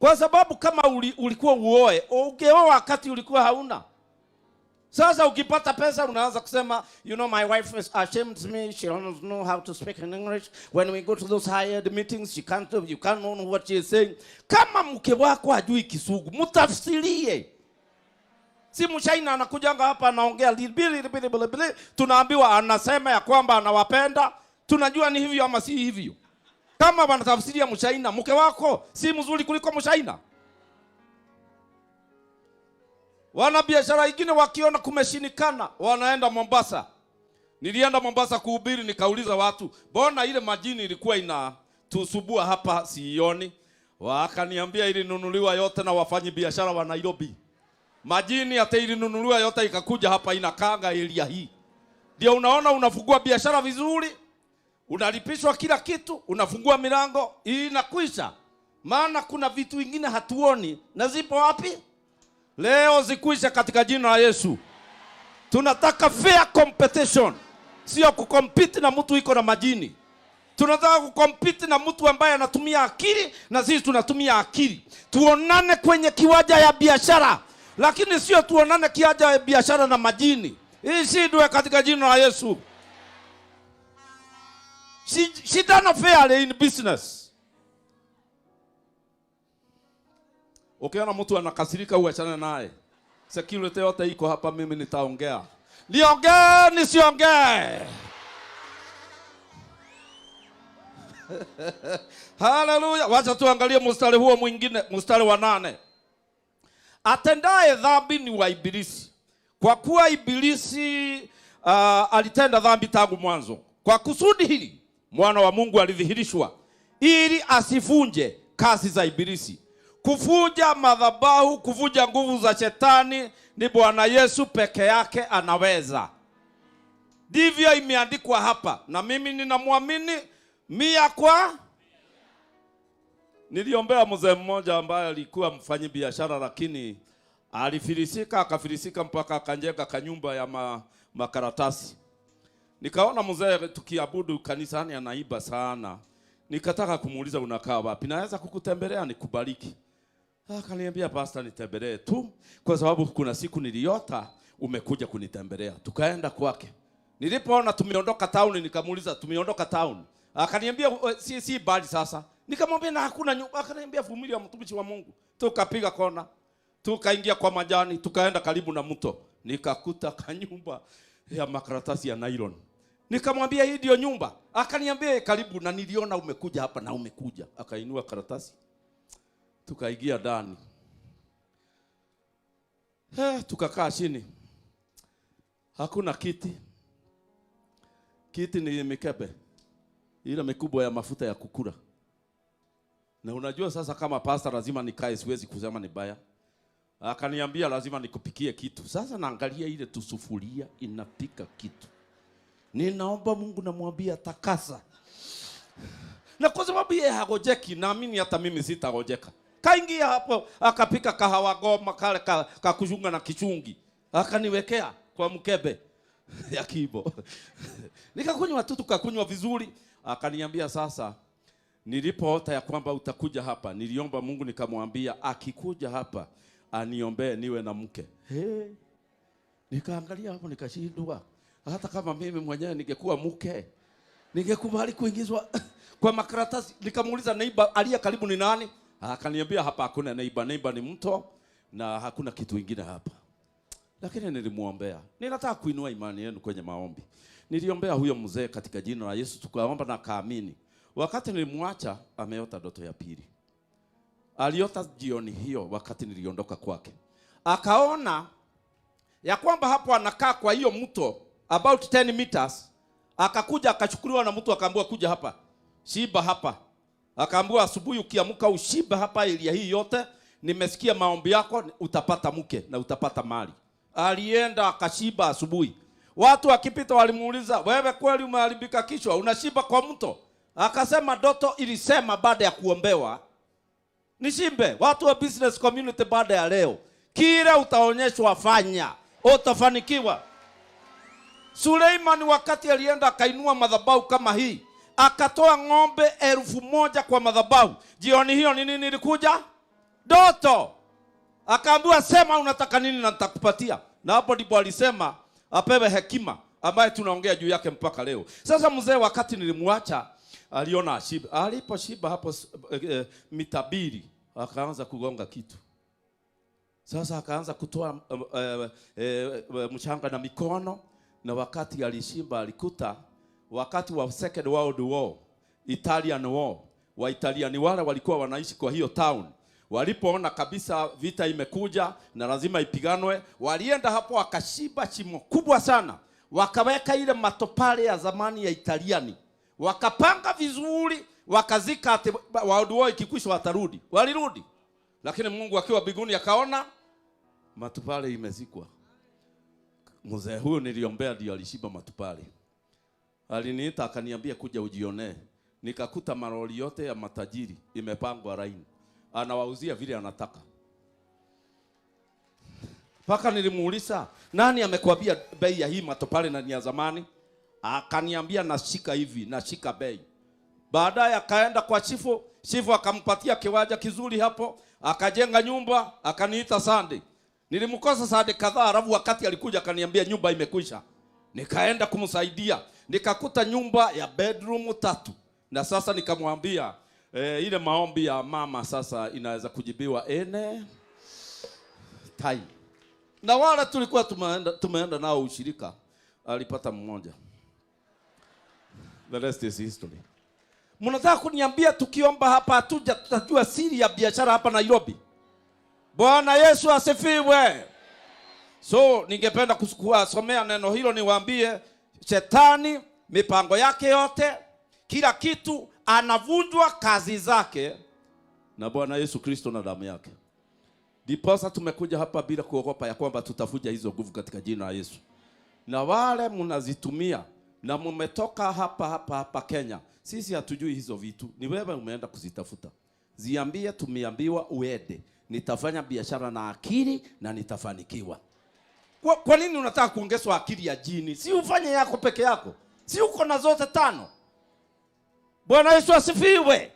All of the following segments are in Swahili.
Kwa sababu kama ulikuwa uoe, ungeoa wakati ulikuwa hauna. Sasa ukipata pesa unaanza kusema, you know, my wife is ashamed me, she doesn't know how to speak in English. When we go to those hired meetings, she can't, you can't know what she is saying. Kama mke wako hajui Kisugu, mtafsirie. Si mshaina anakujanga hapa anaongea bili bili bili bili, tunaambiwa anasema ya kwamba anawapenda, tunajua ni hivyo ama si hivyo. Kama wanatafsiria mshaina, mke wako si mzuri kuliko mshaina. Wana biashara ingine wakiona kumeshinikana wanaenda Mombasa. Nilienda Mombasa kuhubiri, nikauliza watu, mbona ile majini ilikuwa inatusubua hapa sioni? Wakaniambia ilinunuliwa yote na wafanyi biashara wa Nairobi. Majini hata ilinunuliwa yote ikakuja hapa inakanga area hii. Ndio unaona unafungua biashara vizuri, unalipishwa kila kitu, unafungua milango inakwisha. Maana kuna vitu vingine hatuoni na zipo wapi? Leo zikwisha katika jina la Yesu. Tunataka fair competition, sio kucompete na mtu iko na majini. Tunataka kucompete na mtu ambaye anatumia akili na sisi tunatumia akili. Tuonane kwenye kiwanja ya biashara, lakini sio tuonane kiwanja ya biashara na majini. Ishindwe katika jina la Yesu. Shindana fairly in business. Ukiona mtu anakasirika uachane naye. Security yote iko hapa, mimi nitaongea. Niongee nisiongee? Haleluya. Wacha tuangalie mstari huo mwingine, mstari wa 8. Atendaye dhambi ni wa Ibilisi, kwa kuwa Ibilisi alitenda dhambi tangu mwanzo. Kwa kusudi hili mwana wa Mungu alidhihirishwa, ili asivunje kazi za Ibilisi. Kuvunja madhabahu, kuvunja nguvu za shetani ni Bwana Yesu peke yake anaweza. Ndivyo imeandikwa hapa, na mimi ninamwamini mia kwa. Niliombea mzee mmoja ambaye alikuwa mfanyi biashara, lakini alifilisika, akafilisika mpaka akajenga kanyumba ya makaratasi. Nikaona mzee tukiabudu kanisani anaiba sana. Nikataka kumuuliza unakaa wapi? Naweza kukutembelea nikubariki. Akaniambia pastor, nitembelee tu kwa sababu kuna siku niliota umekuja kunitembelea. Tukaenda kwake. Nilipoona tumeondoka town nikamuuliza tumeondoka town. Akaniambia si bali sasa. Nikamwambia na hakuna nyumba. Akaniambia vumilia mtumishi wa Mungu. Tukapiga kona. Tukaingia kwa majani, tukaenda karibu na mto. Nikakuta kanyumba ya makaratasi ya nylon. Nikamwambia hii ndio nyumba. Akaniambia karibu, na niliona umekuja hapa na umekuja. Akainua karatasi. Tukaingia ndani. Tukakaa chini. Hakuna kiti. Kiti ni mikebe ile mikubwa ya mafuta ya kukula. Na unajua sasa kama pastor lazima nikae, siwezi kusema ni baya. Akaniambia lazima nikupikie kitu. Sasa naangalia ile tusufuria inapika kitu. Ninaomba Mungu, namwambia takasa. Na kwa sababu yeye hagojeki, naamini hata mimi sitagojeka. Kaingia hapo akapika kahawa goma kale ka kuchunga na kichungi. Akaniwekea kwa mkebe ya kibo. Nikakunywa tu, tukakunywa vizuri. Akaniambia sasa, nilipoota ya kwamba utakuja hapa, niliomba Mungu nikamwambia akikuja hapa aniombee niwe na mke. Hey. Nikaangalia hapo nikashindwa. Hata kama mimi mwenyewe ningekuwa mke, ningekubali kuingizwa kwa makaratasi. Nikamuuliza neighbor aliye karibu ni nani? Akaniambia hapa hakuna neighbor, neighbor ni mto na hakuna kitu kingine hapa. Lakini nilimuombea. Ninataka kuinua imani yenu kwenye maombi. Niliombea huyo mzee katika jina la Yesu, tukaomba na kaamini. Wakati nilimwacha ameota ndoto ya pili. Aliota jioni hiyo wakati niliondoka kwake. Akaona ya kwamba hapo anakaa kwa hiyo mto about 10 meters. Akakuja akachukuliwa na mtu akaambiwa kuja hapa. Shiba hapa. Akaambiwa asubuhi ukiamka ushiba hapa area hii yote, nimesikia maombi yako, utapata mke na utapata mali. Alienda akashiba asubuhi. Watu wakipita walimuuliza, wewe kweli umeharibika kichwa, unashiba kwa mto? Akasema ndoto ilisema baada ya kuombewa nishimbe. Watu wa business community baada ya leo, kile utaonyeshwa fanya, utafanikiwa. Suleiman wakati alienda akainua madhabahu kama hii, akatoa ng'ombe 1000 kwa madhabahu. Jioni hiyo ni nini ilikuja? Ndoto. Akaambiwa sema unataka nini na nitakupatia. Na hapo ndipo alisema apewe hekima ambaye tunaongea juu yake mpaka leo. Sasa mzee, wakati nilimwacha, aliona ashiba. Aliposhiba hapo mita 2 akaanza kugonga kitu. Sasa akaanza kutoa mchanga na mikono, na wakati alishiba alikuta wakati wa Second World War, Italian War, Waitaliani wale walikuwa wanaishi kwa hiyo town, walipoona kabisa vita imekuja na lazima ipiganwe, walienda hapo wakashiba shimo kubwa sana, wakaweka ile matopale ya zamani ya Italiani, wakapanga vizuri, wakazika ati World War ikikwisha watarudi. Walirudi, lakini Mungu akiwa mbinguni akaona matopale imezikwa. Mzee huyu niliombea ndio alishiba matopale. Aliniita akaniambia kuja ujionee. Nikakuta maroli yote ya matajiri imepangwa laini. Anawauzia vile anataka. Paka nilimuuliza, nani amekwambia bei ya hii matopale na ni ya zamani? Akaniambia nashika hivi, nashika bei. Baadaye akaenda kwa chifu, chifu akampatia kiwanja kizuri hapo, akajenga nyumba, akaniita Sunday. Nilimkosa Sunday kadhaa, alafu wakati alikuja akaniambia nyumba imekwisha. Nikaenda kumsaidia, nikakuta nyumba ya bedroom 3. Na sasa nikamwambia ile maombi ya mama sasa inaweza kujibiwa any time. Na wala tulikuwa tumeenda nao ushirika, alipata mmoja. The rest is history. Mnataka kuniambia tukiomba hapa hatuja tutajua siri ya biashara hapa Nairobi? Bwana Yesu asifiwe. So ningependa kuwasomea neno hilo, niwaambie shetani mipango yake yote, kila kitu anavunjwa kazi zake na Bwana Yesu Kristo na damu yake. Ndiposa tumekuja hapa bila kuogopa ya kwamba tutavuja hizo nguvu katika jina la Yesu. Na wale mnazitumia na mmetoka hapa hapa hapa Kenya, sisi hatujui hizo vitu, ni wewe umeenda kuzitafuta. Ziambie tumeambiwa uende, nitafanya biashara na akili na nitafanikiwa. Kwa nini unataka kuongezwa akili ya jini? Si ufanye yako peke yako. Si uko na zote 5? Bwana Yesu asifiwe.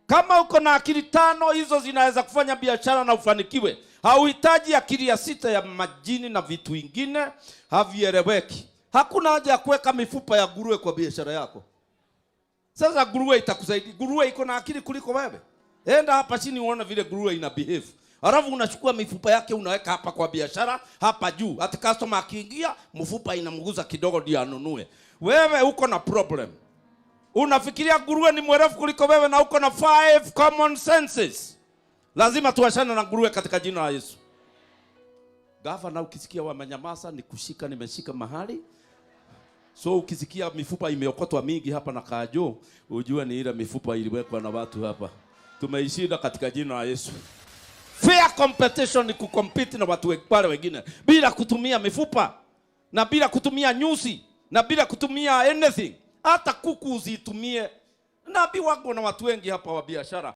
Kama uko na akili 5 hizo zinaweza kufanya biashara na ufanikiwe. Hauhitaji akili ya 6 ya majini na vitu vingine havieleweki. Hakuna haja ya kuweka mifupa ya nguruwe kwa biashara yako. Sasa nguruwe itakusaidia. Nguruwe iko na akili kuliko wewe. Enda hapa chini uone vile nguruwe ina behave. Alafu unachukua mifupa yake unaweka hapa kwa biashara, hapa juu. Hata customer akiingia, mfupa inamguza kidogo ndio anunue. Wewe uko na problem. Unafikiria nguruwe ni mwerevu kuliko wewe na uko na 5 common senses. Lazima tuachane na nguruwe katika jina la Yesu. Gavana ukisikia wamenyamaza ni kushika, nimeshika mahali. So ukisikia mifupa imeokotwa mingi hapa na Kajo, ujue ni ile mifupa iliwekwa na watu hapa. Tumeishinda katika jina la Yesu. Fair competition ni kucompete na watu wale wengine bila kutumia mifupa na bila kutumia nyusi na bila kutumia anything. Hata kuku usitumie. Nabii wangu na watu wengi hapa wa biashara.